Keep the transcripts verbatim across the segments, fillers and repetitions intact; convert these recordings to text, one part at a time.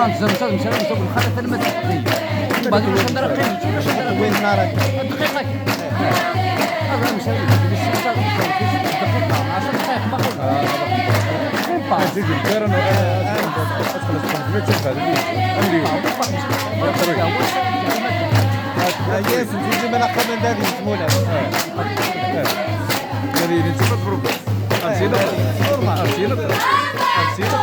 نزل، نزل، نزل، نزل، الخلف أنا ما تقضي. بعد ما شندر قيم، شندر قيم. وين نارك؟ دقيقة. هذا مش هذا، بس شندر قيم، دقيقة، عشر دقايق ما قلت. آه، آه. تيجي الكارن، آه، آه، أدخل الصندوق، تشوف هذا اللي عندي. آه، yes، نزيد من أقل من ذلك، يسمونه. آه. آه. هذه اللي تفضل بربع. أمسيلة. أمسيلة. أمسيلة.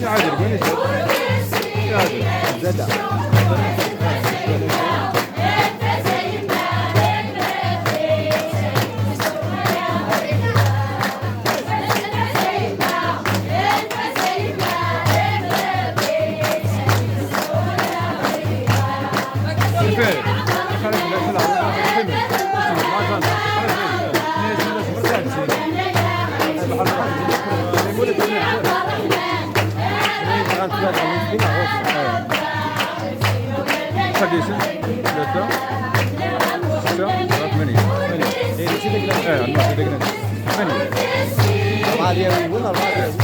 يا عادل، وين انت؟ يا عادل. زاد. خديسة، ثلاثة، ستة، ثمانية. ثمانية. إيه، نسيت هذيك. إيه، نسيت هذيك. ثمانية. أربعة ديال الأول، أربعة ديال